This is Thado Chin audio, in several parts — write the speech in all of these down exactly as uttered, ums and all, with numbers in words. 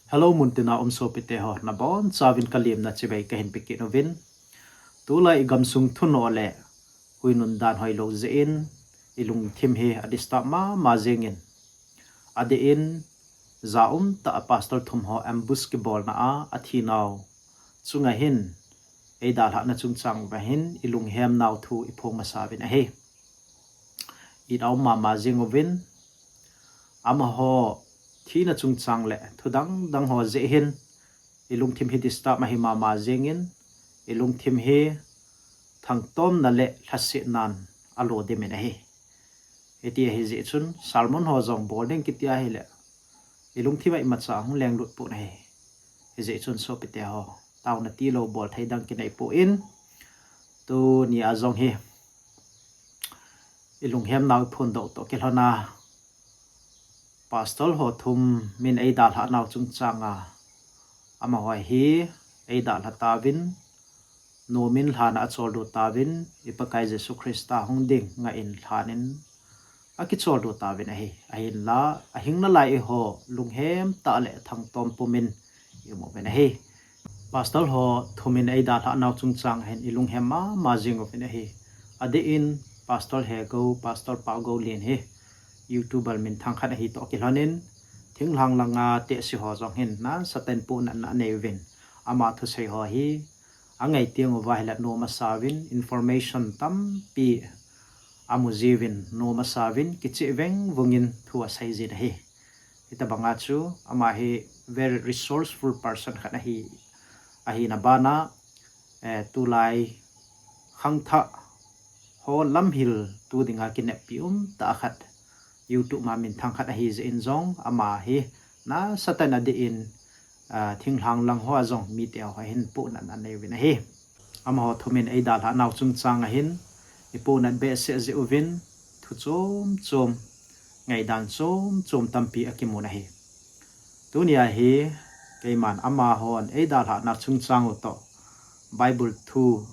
Hello, muntina um sopite ho, nabonchauvin kalemna chibai kahin pekit uvin. Tulai igamsung thunoh le huinun dan hoilou jeh in ilungthim hi adisturb mama jengin. Adeh in, ja umtah a pastor thum ho ambush kibolna a athinau chunga hin eidalhahna chungchang uva hin ilunghemnau thu iphong masa uvin ahi. It aum mama jeng uvin, amaho thina chungchang le thu dangdang ho jeh hin ilungthim hi disturb ahi mama jengin, ilungthim hi thangtomna le lhasetnan alo dimin ahi. Hiti ahijeh chun sermon ho jong bol ding kiti ahile, ilungthim a imacha hung lenglut pon ahi. Hijeh chun sopite ho, taona tilou bolthei dang kineipoi. Tunia jong hi ilunghemnau iphondoh toh kilhona, pastor ho thum in eidalhahnau chungchanga, amaho hi eidalha tauvin, nomin lhan a acholdo tauvin, i Pakai Jesu Christa hung ding ngah in lhanin akicholdo tauvin ahi. Ahinla, ahing nalai eiho lunghem tah le thangtom pumin ium uvin ahi. Pastor ho thum in eidalhahnau chungchang hin ilunghem mama jeng uvin ahi. Adeh in, Pastor Hegou, Pastor Paugou Lin hi YouTuber minthang khat ahi toh kilhonin, thinglhang langa tehse ho jong hin nasatah in pohnatna anei uvin, ama thusei ho hi angai teng uva hile nom asauvin, information tampi amu jiuvin, nom asauvin, kicheh vengvungin thu asei jin ahi. Hitobanga chu ama hi very resourceful person khat ahi, ahina bana, eh, tulai khangthah ho lamhiltu dinga kineppi umtah khat, YouTube ma minthang khat ahijeh in jong ama hi nasatah in adeh in, ah, thinglhang lang hoa jong mite ho hin pohnatna anei uvin ahi. Amaho thum in eidalhahnau chungchanga hin ipohnat behseh jeh uvin thu chom chom, ngaidam chom chom tampi akimun ahi. Tunia hi keiman amahon eidalhahna chungchang u toh Bible thu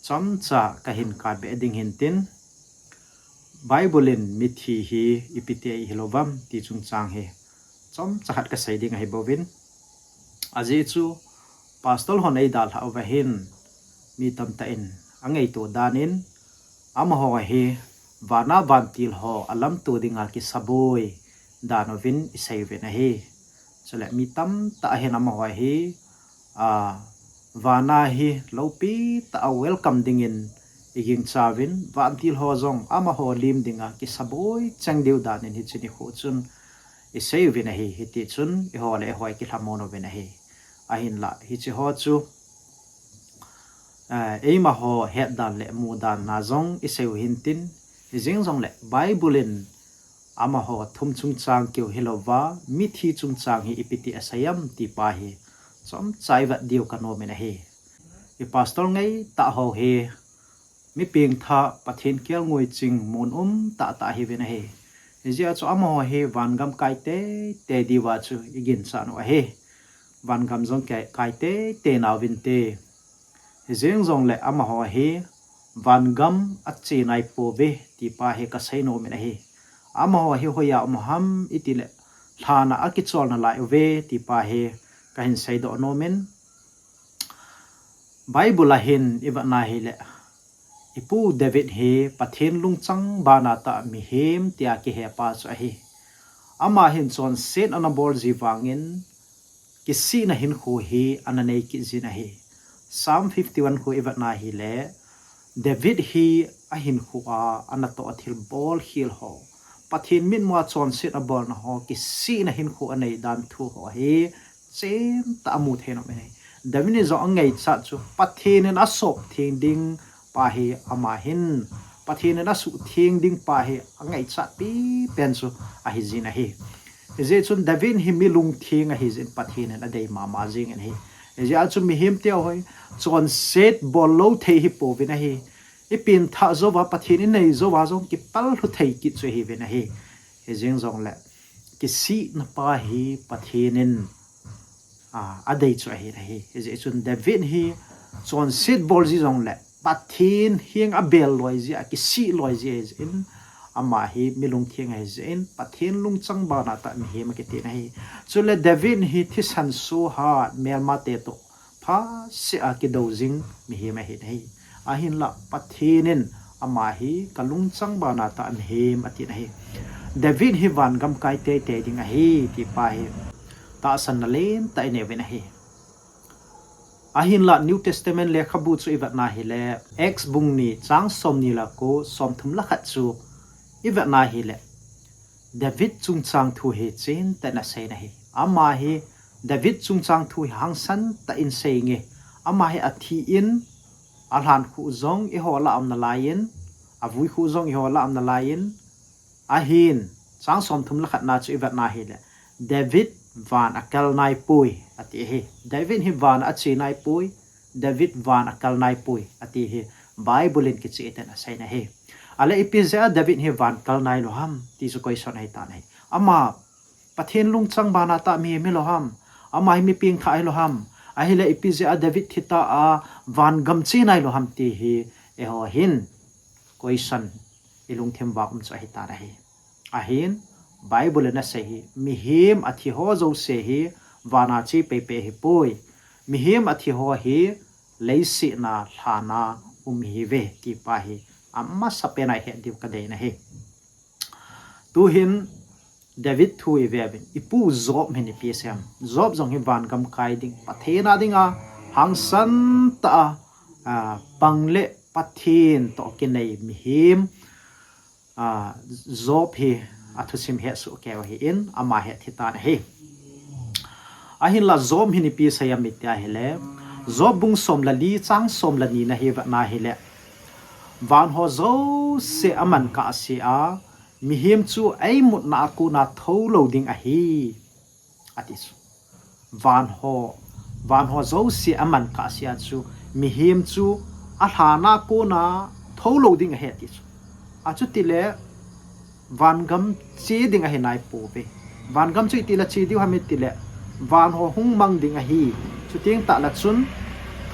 chomcha kahin katbeh ding hintin, Bible in mithi hi ipiti ahi hilouvam ti chungchang hi chomcha khat kasei ding ahibouvin. Ajeh chu pastor hon eidalhah uva hin mi tamtah in angaito danin, amaho hi vana vantil ho alamto dinga kisaboi dan uvin isei uvin ahi. Chule mi tamtah hin amaho hi, a, vana hi loupi tah a welcome dingin igingcha uvin, vantil ho jong amaho lim dinga kisaboi cheng diu danin hiche nikho chun isei uvin ahi. Hitichun eiho le eiho ikilhamon uvin ahi. Ahinla hiche ho chu, eh, eimaho hetdan le mudanna jong isei u hintin, hijeng jongle Bible in amaho thum chungchang keu hilouva, mithi chungchang hi ipiti asei am ti pa hi chomcha ivet diu kanomin ahi. I pastor ngeitah ho hi mi pengthah, Pathen kelngoi ching mun um tahtah ahiuvin ahi. Hijeh a chu amaho hi vangam kai teitei diuva chu iginchat u ahi. Vangam jong kai, kai teitei nauvinte. Hijeng jongle amaho hi vangam ache naipouve ti pa hi kasei nomin ahi. Amaho hi hoiya um ham itile lhan a akichol nalai uve ti pa hi kahin seidoh nomin. Bible a hin ivet na hile, ipu David hi Pathen lungchang bana tah mihem tia kihepa chu ahi. Ama hin chonset anabol ji vangin kisihna hinkho hi ananei kit jin ahi. Psalm fifty-one khu ivet na hile, David hi ahinkho a anatoh a thilbol khel ho, Pathen mitmua chonset abolna ho, kisihna hinkho anei dan thu ho hi chentah amu thei nom in ahi. David in jong angaichat chu Pathen in asoptheng ding pa hi ama hin, Pathen in asuhtheng ding pa hi angaichat pipen chu ahijin ahi. Hijeh chun David hi mi lungtheng ahijin Pathen in adei mama jengin ahi. Hijeh a chu mihem teho hi chonset bol lou thei hipouvin ahi. Ipengthah jouva, Pathen inei jouva jong kipallhu thei kit chu ahiuvin ahi. Hijeng jongle kisihna pa hi Pathen in, a, adei chu ahin ahi. Hijeh chun David hi chonset bol ji jongle Pathen heng abel loi jeh a, kisih loi jeh in, Ama hi mi lungtheng ahi jeh in, Pathen lungchang bana tah mihem akiti na hi. Chule David hi thisan suhat melmate toh phatseh a kidou jing mihem ahi na hi. Ahinlah Pathen in ama hi ka lungchang bana tah mihem ati na hi. David hi vangam kai teitei ding ahi ti pa hi tahsanna lentah inei uvin ahi. Ahinlah New Testament lekhabu chu ivet na hile, Acts bung ni chang somni le ko, somthum le khat chu ivet na hile, David chungchang thu hi chentah in asei na hi. Ama hi David chungchang thu hi hangsan tah in sei nge. Ama hi athi in, alhan khu jong eiho lah a um nalai in, avui khu jong eiho lah a um nalai in, ahin, chang somthum le khat na chu ivet na hile, David van akal naipoi, ati hi. David hi van a ache naipoi, David van akal naipoi, ati hi. Bible in kicheh tah in asei na hi. Ahile ipi jeh a David hi van kal nailou ham, ti chu question ahi tan ahi. Ama Pathen lungchang bana tah mihem hilou ham. Ama hi mi pengthah hilou ham. Ahile ipi jeh a David thi tah a vangam che nailou ham ti hi eiho hin question ilungthim vang um chu ahi tan ahi. Ahin, Bible in asei hi, mihem athi ho jouse hi vana che peipei ahipoi. Mihem athi ho hi leiset a lhan a um ahiuve ti pa hi amasapen a ihet diu kadei na hi. Tuhin David thu ive uvin, ipu Job hin ipi asei em. Job jong hi vangam kai ding, Pathen a dinga hangsan tah a, a, pang le Pathen toh kinei mihem, a, Job hi athusim hesoh keu ahin, ama hi athi tan ahi. Ahinlah Job hin ipi asei em iti ahile, Job bung som le li chang som le ni na hi ivet na hile, van ho jouse aman kahse a, mihem chu a imutna a kona thou lou ding ahi, ati chu. Van ho, van ho jouse aman kahse a chu, mihem chu alhan a kona thou lou ding ahi, ati chu. Achuti le, vangam che ding ahi naipouve. Vangam chu itih le che diu ham iti le, van ho hung mang ding ahi. Chuteng tah le chun,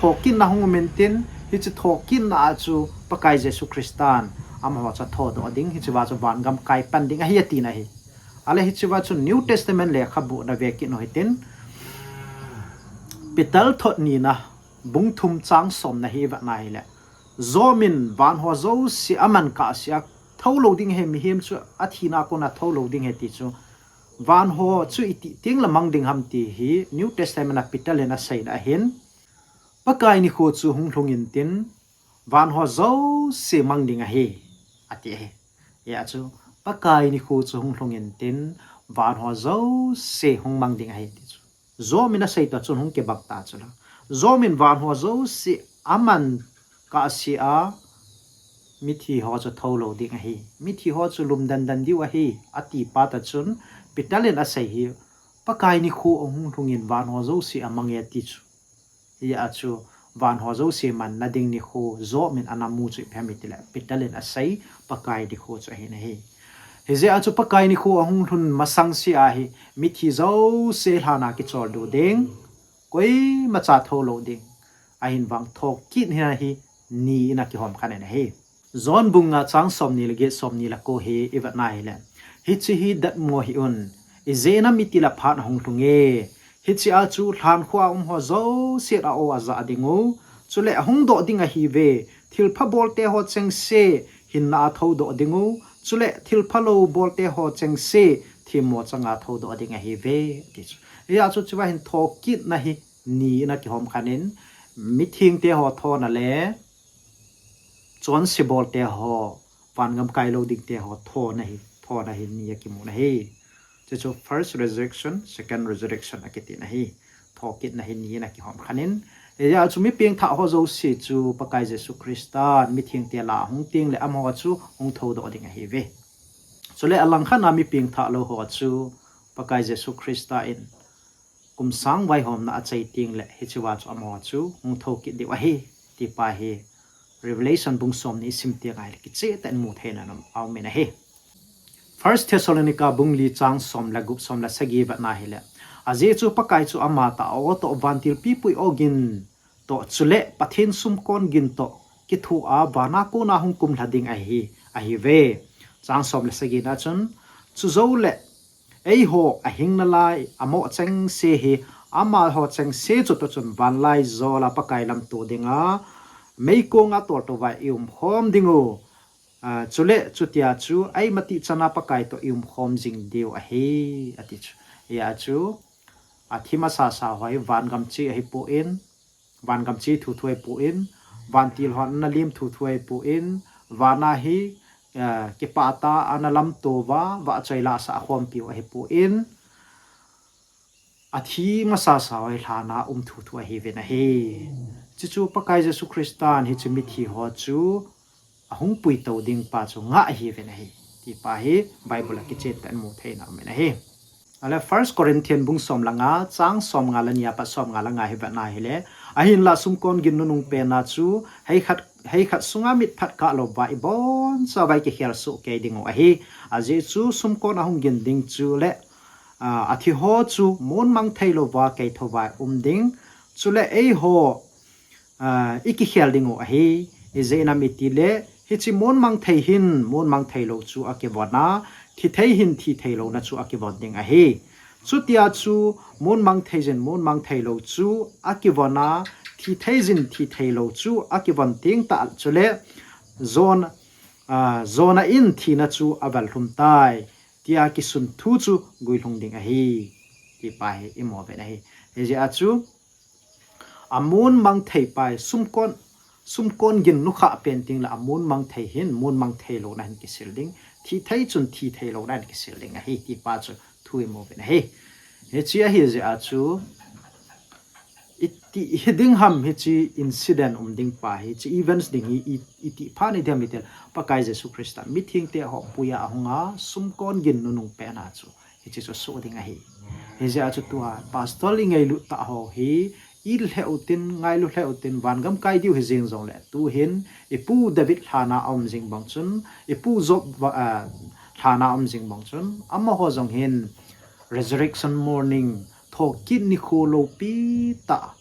thokitna hung um intin, hiche thokitna a chu Pakai Jesu Christan amaho chu athodoh ding, hichea chu vangam kai pan ding ahi ati na hi. Ahile hichea chu New Testament lekhabu na ve kit u hitin, Peter thot ni na, bung thum chang som na hi ivet na hile, Job in van ho jouse aman kahse a thou lou ding ahi, mihem chu athina a kona thou lou ding ahi ti chu. Van ho chu itih teng le mang ding ham ti hi New Testament a Peter in asei na ahin, Pakai nikho chu hung lhung intin, van ho jouse mang ding ahi, ati ahi. Hijeh a chu, Pakai nikho chu hung lhung intin, van ho jouse hung mang ding ahi ti chu. Job in asei toh chun hung kibang ta chu la. Job in van ho jouse aman kahse a, mithi ho chu thou lou ding ahi. Mithi ho chu lum dandan diu ahi, ati pa toh chun, Peter in asei hi, Pakai nikho ahung lhung in van ho jouse amang e ati chu. Hijeh a chu van ho jouse manna ding nikho Job in ana mu chu ipi ham iti le, Peter in asei Pakai nikho chu ahi na hi. Hijeh a chu Pakai nikho ahung lhun masang sea hi mithi jouse lhan a kicholdo ding, koimacha thou lou ding. Ahin vang thokit hina hi ni in akihom khan in ahi. John bung nga chang somni le get, somni le ko hi ivet na hile, hiche hi datmo hih un, ijeh inem iti le phat ahung lhung e. Hichea chu lhankhuh a um ho jousen a-o ajah ding u, chule ahung doh ding ahiuve. Thilpha bolte ho chengse hinna a thoudoh ding u, chule thilpha lou bolte ho chengse themmo changa thoudoh ding ahiuve, ati chu. Hijeh a chu chua hin thokitna hi ni in akihom khan in, mithengte ho thona le chonse bolte ho, vangam kai lou dingte ho thona hi, thona hi ni akimu na hi. Chuchu first resurrection, second resurrection akiti na hi. Thokitna hi ni in akihom khan in, hijeh a chu mi pengthah ho jouse chu Pakai Jesu Christan mithengte lah a hung teng le amaho chu hung thoudoh ding ahiuve. Chule alangkhat a mi pengthah lou ho chu Pakai Jesu Christa in kum sang vaihomna achai teng le hichea chu amaho chu hung thou kit diu ahi, ti pa hi Revelation bung somni isim teng ahile kicheh tah in mu theina aum in ahi. First Thessalonica bung li chang som le gup, som le sagi vet na hile, ajeh chu Pakai chu amatah a-o toh vantil pipui o gin toh chule Pathen sumkon gin toh kithoa vana kona hung kumlha ding ahi, ahiuve. Chang som le sagi na chun, chujou le, eiho ahing nalai, amoh chengse hi, amaho chengse chu toh chun vanlaijol a Pakai lamto dinga, meikong a toltou vai i um khom ding u. Chule, chutia chu, eima tihchan a Pakai toh i um khom jing diu ahi, ati chu. Hia chu, athi masa sa ho hi, vangam che ahipon, vangam che thuthu ahipon, vantil ho ana lim thuthu ahipon, vana hi, kipah tah a ana lamto uva, vahchoi la sa a khompiu ahipon, athi masa sa ho hi lhan a um thuthu ahiuvin ahi. Chuchu Pakai Jesu Christan hiche mithi ho chu ahung puitou ding pa chu ngah ahiuvin ahi. Ti pa hi Bible a kichen tah in mu thei na um in ahi. Ale First Corinthian bung som le nga, chang som nga le ni a pat som nga le nga hi vet na hile, ahinlah sumkon gin nunung pen a chu, hei khat, hei khat sunga mitphat kah lou va i boncha vai kikhel soh kei ding u ahi. Ajeh chu sumkon ahung gin ding chu le, athi ho chu mun mang thei lou va kei tho vai um ding. Chule eiho i kikhel ding u ahi. Ijeh inem itile, hiche mun mang thei hin mun mang thei lou chu akivon a, thi thei hin thi thei louna chu akivon ding ahi. Chutia chu mun mang thei jin mun mang thei lou chu akivon a, thi thei jin thi thei lou chu akivon teng tah chule, jona, jona in thina chu avel lhum tai, tia kisun thu chu guilhung ding ahi. Ti pa hi i mu uvin ahi. Hijeh a chu, amun mang thei pa hi sumkon, sumkon gin nukhah pen teng le amun mang thei hin mun mang thei louna hin kisil ding, thi thei chun thi thei louna hin kisil ding ahi, ti pa chu thu i mu uvin ahi. Hiche ahijeh a chu, iti hi ding ham hiche incident um ding pa hi, hiche events ding hi, i, iti phat ni ding ham itil, Pakai Jesu Christa mithengte ho pui a ahung a, sumkon gin nunung pen a chu hiche chu soh ding ahi. Hijeh a chu tua pastor i ngailut tah ho hi, i lheh utin, ngailu lheh utin, vangam kai diu hi jeng jongle, tuhin, i pu David lhan a aum jing bang chun, i pu Job lhan a aum jing bang chun, amaho jong hin resurrection morning, thokit nikho loupi tah,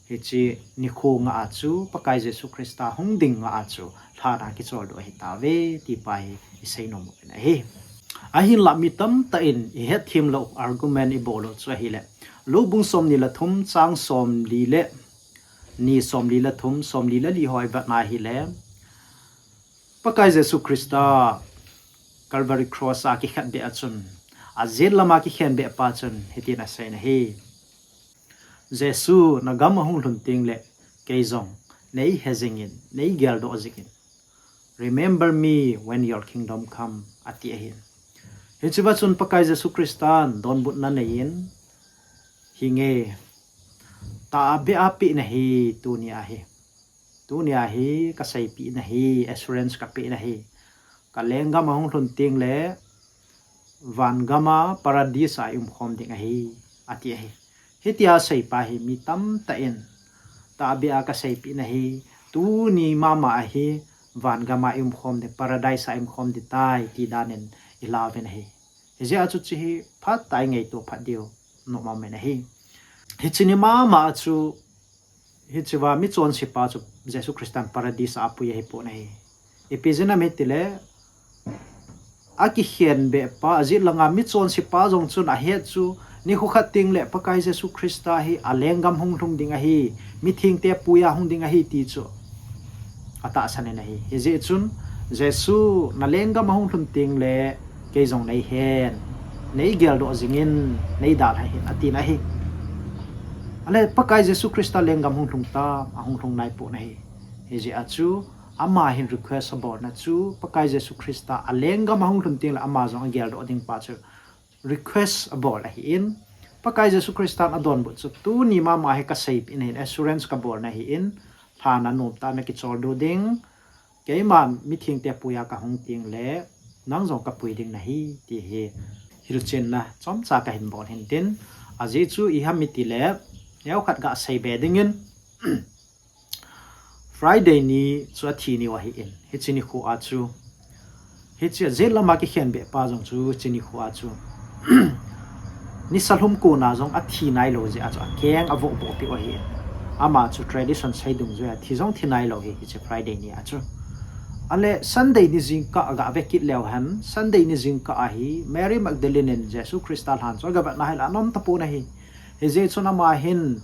hiche nikho ngah a chu, Pakai Jesu Christa hung ding ngah a chu, lhan a kicholdo ahitauve, ti pa hi i seinom uvin ahi. Ahinlah mi tamtah in i hetthem lou argument i bol u chu ahile, Luke bung somni le thum chang somli le ni, somli le thum, somli le li ho i vet na hile, Pakai Jesu Christa Calvary Cross a kikhetbeh a chun, ajet lam a kikhenbeh pa chun hitin asei in ahi. Jesu, nagam ahung lhun tengle, kei jong nei he jingin, nei geldoh jingin. Remember me when your kingdom come, ati ahin. Hichea chun Pakai Jesu Christan donbutna aneiyin, hinge, tahbeh a peh nahi tuni ahi. Tunia hi kaseipeh nahi, assurance kapeh nahi. Kalenggam ahung lhun tengle, vangam a paradise a i umkhom ding ahi, ati ahi. Hitia aseipa hi mi tamtah in, tahbeh a kaseipeh nahi, tuni mama ahi, vangam a i umkhom ding, paradise a i umkhom ding tai, ti danin ilauvin ahi. Hijeh a chu hiche hi phatah a i ngaito phat diu nom aum in ahi. Hiche ni mama a chu, hichea michonsepa chu Jesu Christan paradise a apui ahipon ahi. Ipi jeh ham itile, akikhenbehpa, ajet langa michonsepa jong chun ahet chu, nikho khat tengle Pakai Jesu Christa hi alenggam hung lhung ding ahi, mithengte puiya hung ding ahi ti chu atahsan in ahi. Hijeh chun, Jesu, nalenggam ahung lhun tengle, kei jong neihen, neigeldoh jingin, neidalhah in, atin ahi. Ale, Pakai Jesu Christa lenggam hung lhung tam, ahung lhung naipon ahi. Hijeh a chu, ama hin request abolna chu, Pakai Jesu Christa alenggam ahung lhun tengle ama jong ageldoh ding pa chu request abol ahin, Pakai Jesu Christan adonbut chu tuni mama hi kaseipeh nahin, assurance kabolna ahin, lhana nomtah a nakicholdo ding, keima mithengte puiya kahung tengle, nang jong kapui ding nahi, ti hi hilchenna chomcha kahin bol hintin, ajeh chu iham itile, neokhat gaseibe dingin, Friday ni chu athi niu ahin, hiche nikho a chu, hiche ajet lama kikhenbehpa jong chu hiche nikho a chu, nisa lhum kona jong athi nailou jeh a chu akeng avohboh peh u ahin. Ama chu tradition sei dungjuia thi jong thi nailou hi, hiche Friday ni a chu. Ale Sunday ni jingkah aga ve kit leu hen, Sunday ni jingkah ahi, Mary Magdalene in Jesu Christa lhan chu aga vetna hile anom tapon ahi. Hijeh chun ama hin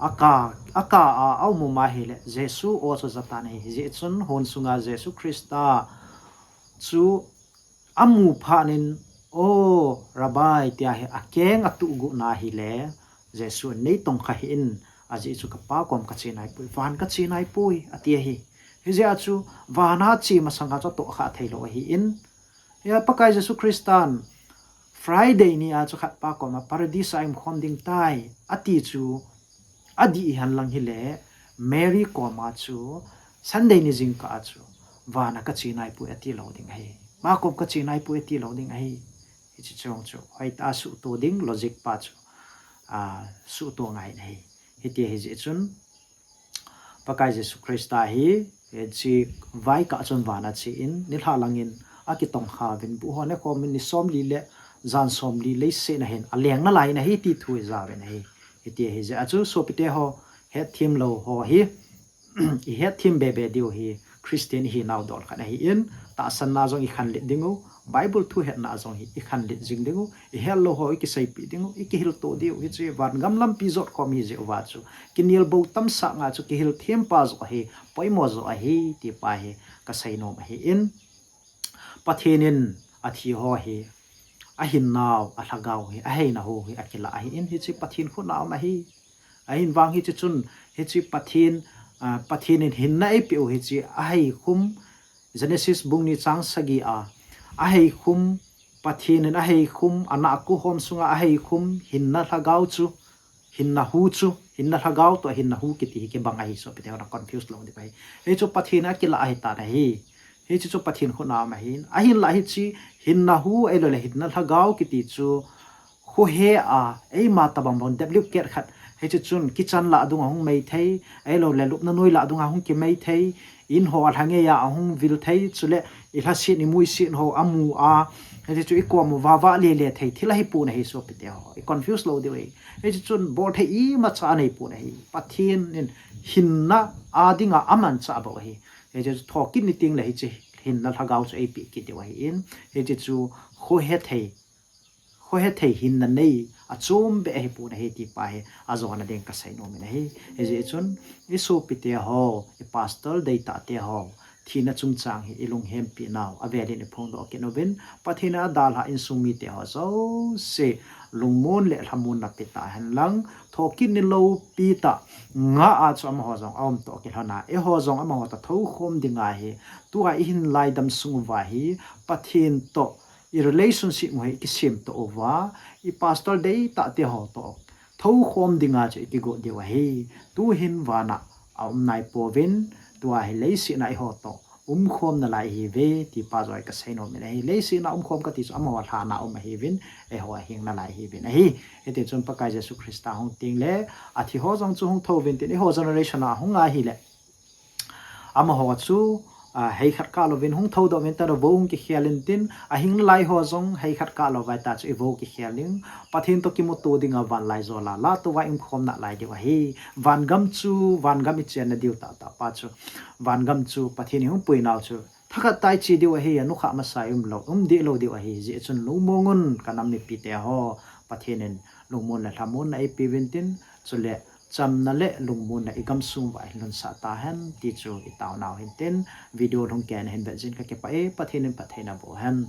aka, aka a, aum um ahile Jesu o chu jatan ahi. Hijeh chun hon sunga Jesu Christa chu amu phat in, O Rabbi, tia hi akeng atuh gu na hile, Jesu in nei tongkha hih in, ajeh chu kapa kom kache naipoi, van kache naipoi, ati ahi. Hijeh a chu vana che masanga chu atohkha theilou ahin, Pakai Jesu Christan Friday ni a chu khatpa koma Paradise a umkhom ding tai, ati chu adih ihen lang hile, Mary koma chu Sunday ni jingkah a chu vana kache naipoi ati lou ding ahi. Makom kache naipoi ati lou ding ahi. Hiche chung chu hoitah a suhto ding logic pa chu, a, suhto ngai in ahi. Hiti ahijeh chun Pakai Jesu Christa hi, hiche vaikah chun vana che in, nilhah langin akitongkha uvin, buh ho nekhom in, ni somli le jan somli leiset a hin aleng nalai in ahi ti thu ijauvin ahi. Hiti ahijeh a chu sopite ho, hetthem lou ho hi, ihetthem bebe diu hi, Christian ihinau dol khat ahin, tahsanna jong ikhanlet dingu, Bible thuhetna jong hi ikhanlet jing dingu, ihet lou ho ikiseipeh dingu, ikihilto diu, hiche vangam lampi jotkhom ahijeh uva chu kinelbou tamsah nga chu kihilthem pa joh ahi, poimo joh ahi, ti pa hi kaseinom ahin, Pathen in athi ho hi, ahinnau, alhagao hi, aheina hu hi akilah ahin, hiche Pathen khut a um ahi. Ahin vang hiche chun, hiche Pathen, a, Pathen in hinna eipeh u hiche aheikhum, Genesis bung ni chang sagi a, aheikhum, Pathen in aheikhum, anahkhom sunga aheikhum hinna lhagao chu, hinna hu chu, hinna lhagao toh hinna hu kiti hi kibang ahi, sopite hon confuse lou diu ahi. Hichu Pathen in akilah ahitan ahi. Hiche chu Pathen khut a um ahin, ahinla hiche hinna hu ahiloule hinna lhagao kiti chu khohe a, eima tobang bang duplicate khat, hiche chun kitchen lah dunga hung mei thei, ahiloule lupna noi lah dunga hung kimei thei, in ho alhangei a ahung vil thei, chule ilhaset imuset ho amu a, hiche chu ikom uva vah lele thei thil ahipon ahi, sopite ho, iconfuse lou diu ahi. Hiche chun bolthei imacha aneipon ahi. Pathen in hinna a dinga amanchah bou ahi. Hiche chu thokit ni tengle hiche hinna lhagao chu eipeh kit diu ahin, hiche chu khohethei, khohethei hinna nei achom beh ahipon ahi ti pa hi ajona ding kaseinom in ahi. Hijeh chun isopite ho, ipastor deitahte ho, thina chungchang hi ilunghempi nau avelin iphongdoh kit uvin, Pathen in adalhah insung mite ho jouse lungmon le lhamonna pe tahen lang, thokit ni loupi tah ngah a chu amaho jong aumtoh kilhon a, eiho jong amaho toh thoukhom dinga hi, tua ihin laidam sung uva hi, Pathen toh irelationship u hi ikisemtoh uva, ipastor deitahte ho toh thoukhom dinga chu ikigot diu ahi. Tuhin vana aum naipouvin, tua hi leiset a eiho toh umkhom nalai ihiuve, ti pa joh hi kaseinom in ahi. Leiset a umkhom kati chu amaho lhan a um ahiuvin, eiho ahing nalai ihiuvin ahi. Hitichun Pakai Jesu Christa hung tengle, athi ho jong chu hung thou uvin tin, eiho generation a hung ahile, amaho chu, a, hei khat kah louvin hung thoudoh uvin tin, ivou hung kikhel in tin, ahing nalai ho jong hei khat kah lou vai tah chu ivou kikhel ding, Pathen toh kimuto dinga vanlaijol a, lah touva iumkhom nalai diu ahi. Vangam chu, vangam ichenna diu tahtah pa chu, vangam chu Pathen in hung puinau chu thakhat tah iche diu ahi, anukhah masa ium lou, um deh lou diu ahi. Hijeh chun lungmong un kanam mipite ho, Pathen in lungmon le lhamonna eipeuvin tin, chule chamna le lungmonna igamsung uva ahin lhunsah tahen ti chu itaonau hin tin, video lhung keiya nahin vet jeh in kakipah e, Pathen in phatthei naboh hen.